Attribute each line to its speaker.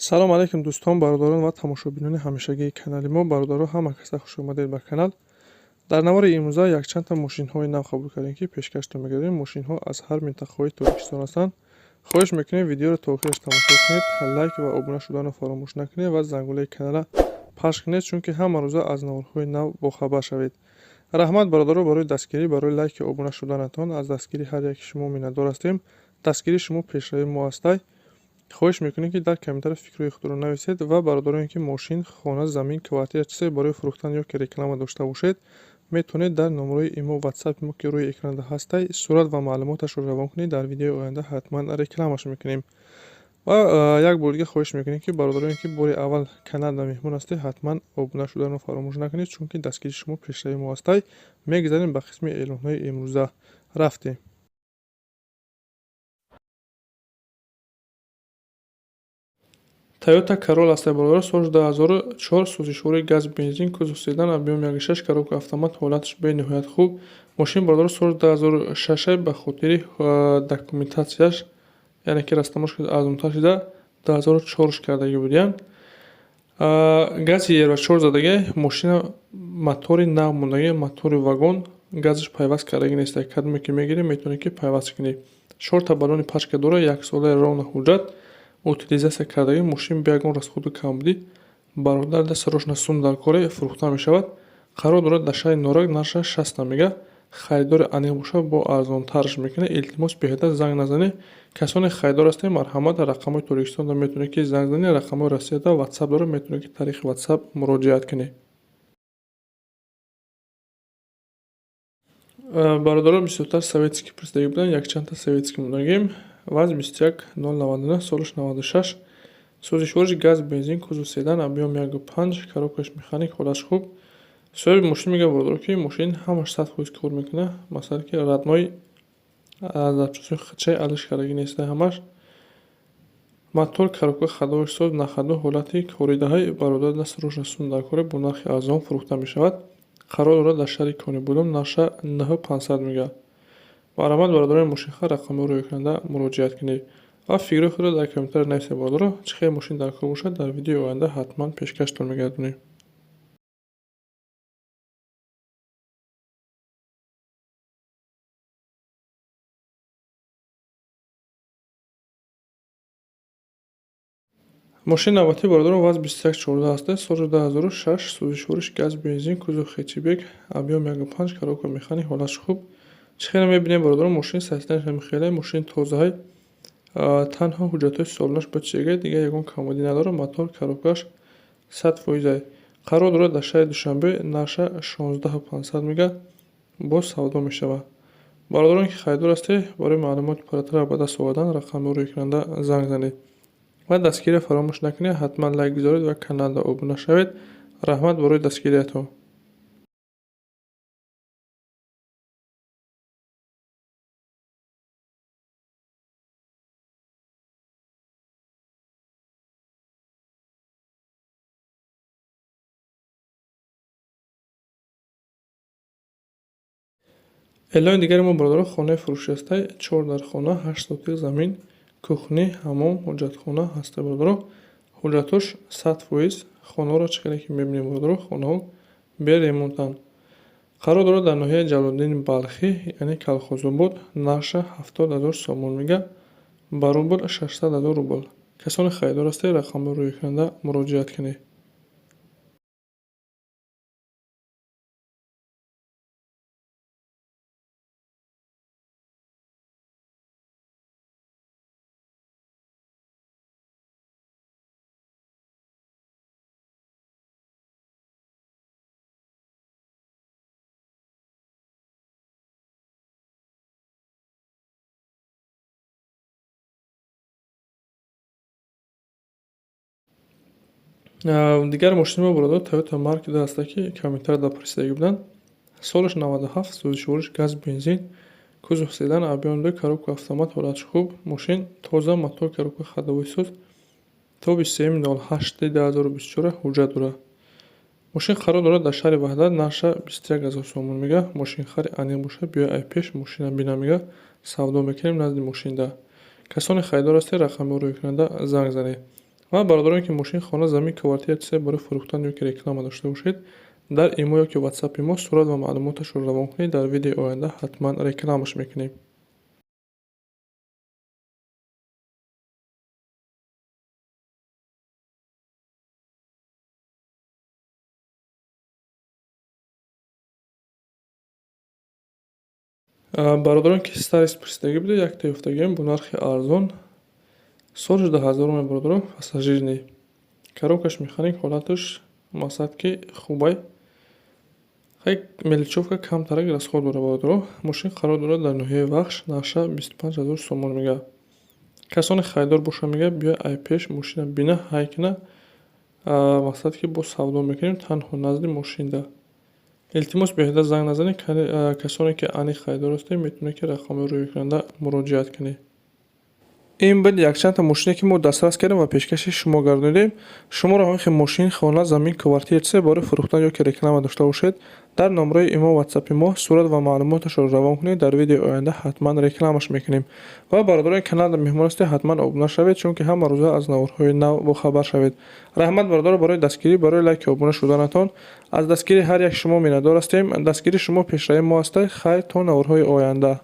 Speaker 1: Салом алейкум, дӯстон, бародарон ва тамошобинони ҳамешагии канали мо. Бародаро, ҳама каса хуш омадед ба канал. Дар навори имрӯза якчандта мошинҳои нав қабул кардем, ки пешкаштон мегардем. Мошинҳо аз ҳар минтақаҳои Тоҷикистон ҳастанд. Хоҳиш мекунем, видеоро то охираш тамошо кунед, лайк ва обуна шуданро фаромӯш накунед ва зангулаи каналра пахш кунед, чунки ҳама рӯза аз наворҳои нав бохабар шавед. Раҳмат, бародаро, барои дастгирӣ, барои лайки обуна шуданатон. Аз дастгирии ҳар яки шумо миннатдор ҳастем. Дастгирии шумо пешравии мо ҳастай. Хоҳиш мекунем, ки дар комментария фикрҳои худро нависед ва бародароне, ки мошин, хона, замин, квартира, чизе барои фурӯхтан ё ки реклама дошта бошед, метавонед дар номерои имо, ватсапи мо, ки рӯи экранда ҳастай, сурат ва маълумоташро равон кунед. Дар видеои оянда ҳатман рекламаш мекунем. Ва як бор дига хоҳиш мекунем, ки бародароне, ки бори аввал каналда меҳмон ҳастед, ҳатман обуна шуданро фаромӯш накунед, чунки дастгирии шумо пешравии мо ҳастай. Мегузарем ба қисми эълонҳои имрӯза. Рафтем. Тойота Королла ҳастай, бародаро, соли 2004, сӯзишвории газ, бензин, кузов седан, объём 1,6, коробка автомат, ҳолаташ бениҳоят хуб. Мошин, бародаро, соли 2006 ба хотири документатсияш, яъне ки растаможка арзонтар шида, 2004 кардагӣ будиянд. Гази евро 4 задагӣ мошина, мотори нав мондагӣ, мотори вагон, газаш пайваст кардагӣ нестай. Кадоме ки мегирӣ, метавонӣ ки пайваст кунӣ. Чорта баллони пачка дорад, яксолаи ровно ҳуҷҷат, утилизатсия кардагӣ. Мошин бе ягон расходу камбудӣ. Бародар да срочно сум дар коре, фурӯхта мешавад. Қарор дорад дар шаҳри Норак, нархаш 60 мега. Харидори аниқ бошад, бо арзонтарш мекунад. Илтимос, беҳтар занг назанед. Касоне харидор ҳастед, марҳамат, рақамҳои Тоҷикистонда метавонед, ки занг занед, рақамҳои Россияда ватсап дорад, метавонед, ки тариқи ватсап муроҷиат кунед. Бародарон бисёртар советский пурсидагӣ буданд, якчандта советский мондагим. ВАЗ 21099, солаш 96, сӯзишвориш газ, бензин, кузов седан, объём 1,5, коробкаш механик, ҳолаташ хуб. Соҳиби мошин мегӯяд, бародаро, ки мошин ҳамаш 100% кор мекунад, масалан, ки родной, аз запчастҳои худшай алиш кардагӣ нестай ҳамаш. Мотор, коробка, ходовой соз, на ходу, ҳолати коридаҳои. Бародар да срочно сум дар коре, бо нархи арзон фурӯхта мешавад. Қарор дорад дар шаҳри Конибодом, нарша 9500 мегӯяд. Марҳамат, бародарони мошинхар, рақамҳоро рӯи экранда муроҷиат кунед ва фикрҳои худро дар комментария нависед, бародаро. Чӣ хел мошин дар кор бошад, дар видеои оянда ҳатман пешкаштон мегардонем. Мошини навбатӣ, бародарон, ВАЗ 2114 ҳаста, соли 2006, сӯзишвориш газ, бензин, кузов хэтчбек, объём 1,5, коробка механик, ҳолаташ хуб. Чӣ хеле мебинем, бародарон, мошин состоянияш ҳамин хеле, мошин тозаҳай, танҳо ҳуҷҷатҳои солонаш ба чига, дигар ягон камбудӣ надорад, мотор, коробкаш 100%-ай. Қарор дорад дар шаҳри Душанбе, нарша 16 500 мегӯяд, боз савдо мешавад. Бародарон, ки харидор ҳастед, барои маълумоти пурратар ба даст овардан рақамҳоро рӯи экранда занг занед. Ва дастгириро фаромӯш накунед, ҳатман лайк гузоред ва каналда обуна шавед. Раҳмат барои дастгириятон. Эълони дигари мо, бародарон, хонаи фурӯшӣ ҳастай, чор дар хона, 8 сотих замин, кухня, ҳаммом, ҳоҷатхона ҳастай, бародаро. Ҳуҷҷатҳош 100%. Хонаҳоро чӣ хеле ки мебинем, бародаро, хонаҳо беремонтанд. Қарор дорад дар ноҳияи Ҷалолиддини Балхӣ, яъне Калхозобод, нарша 70 000 сомон мегӯяд, ба рубл 600 000 рубл. Касоне харидор ҳастед, рақамҳоро рӯи экранда муроҷиат кунед. Дигар мошини мо, бародар, Toyota Mark II ҳаста, ки комментарияда пурсидагӣ буданд. Солаш 97, сӯзишвориш газ, бензин, кузов седан, объём 2, коробка автомат, ҳолаташ хуб. Мошин тоза, мотор, коробка, ходовой соз. То 23.08.2024 ҳуҷҷат дорад. Мошин қарор дорад дар шаҳри Ваҳдат, нарша 21 000 сомон мегӯяд. Мошинхари аниқ бошад, биёй ай пеш мошина бина мегӯяд, савдо мекунем назди мошинда. Касоне харидор ҳастед, рақамҳоро рӯи экранда занг занед. Ва бародароне, ки мошин, хона, замин, квартира, чизе барои фурӯхтан ё ки реклама дошта бошед, дар имо ё ки ватсапи мо сурат ва маълумоташро равон кунед, дар видеои оянда ҳатман рекламаш мекунем. Бародарон, ки Старис пурсидагӣ буда, якта ёфтагием бо нархи арзон. Соли 2000, бародарон, пассажирный. Коробкаш механик, ҳолаташ мақсад ки хубай. Хай, мелочёвка камтарак расход дора, бародаро. Мошин қарор дорад дар ноҳияи Вахш, нархша 25 000 сомон мега. Касоне харидор боша, мега, биё ай пеш мошина бина, ҳай кина, мақсад ки боз савдо мекунем танҳо назди мошинда. Илтимос, беҳуда занг назанед, касоне ки аниқ харидор ҳастед, метавонед ки рақамҳои рӯи муроҷиат кунед. Ин буд якчандта мошине, ки мо дастрас кардем ва пешкаши шумо гардонидем. Шуморо ҳамин хел мошин, хона, замин, квартира, чизе барои фурӯхтан ё ки реклама дошта бошед, дар номраи имо, ватсапи мо сурат ва маълумоташро равон кунед, дар видеои оянда ҳатман рекламаш мекунем. Ва бародарони каналда меҳмон ҳастед, ҳатман обуна шавед, чунки ҳама рӯза аз наворҳои нав бохабар шавед. Раҳмат, бародаро, барои дастгирӣ, барои лайки обуна шуданатон. Аз дастгирии ҳар як шумо миннатдор ҳастем. Дастгирии шумо пешравии мо аст. Хайр, то наворҳои оянда.